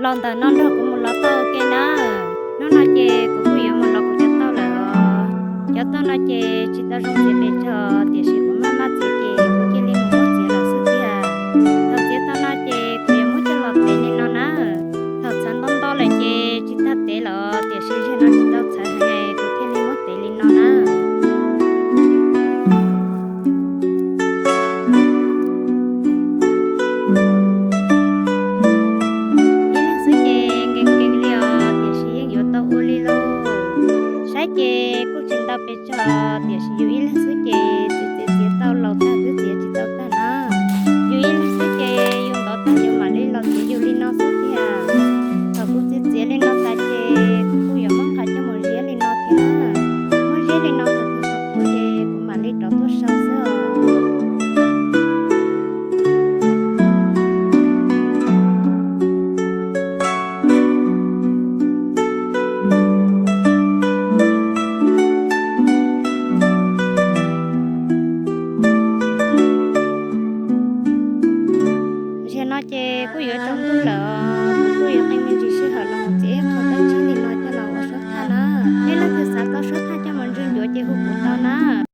Los ntawm no nrog kuv mus lov tauj ua ke na. Hnub no ces kuv kuj yuav mus lov kuv cov tauj lawm os. Cov tauj no ces tsis tau zoo txiav pes tsawg tiam sis kuv maj maj txiav ces kuv cia li mus muab txiav lawm xwb tiag. Thaum txiav tau no ces kuv yuav muab coj los tev li no na. Thaum txhawv nto nto lawm ces tsis tag tev los tiam sis zaum no tsis tau txhawv heev kuv thiaj li muab tev li no na. Ib leeg xwb ces nkees nkees li os tiam sis yeej yuav tau ua li lauj. Saib ces kuj tsis ntau pes tsawg tiam sis yus ib leeg xwb ces txiav txiav txiav tau laus tag twb txiav tsis tau tag na. Yus ib leeg xwb ces yus ntov tag yus mam li los txiav yus li no xwb tiag. Thaum kuv txiav txiav li no tas ces kuv kuj yuav muab nqa coj mus ziab li no thiab. Muab ziab li no thaum twg txog kuv ces kuv mam li rov tuaj sau xwb os. Zaum no ces kuj yuav tsaus ntuj lawm os.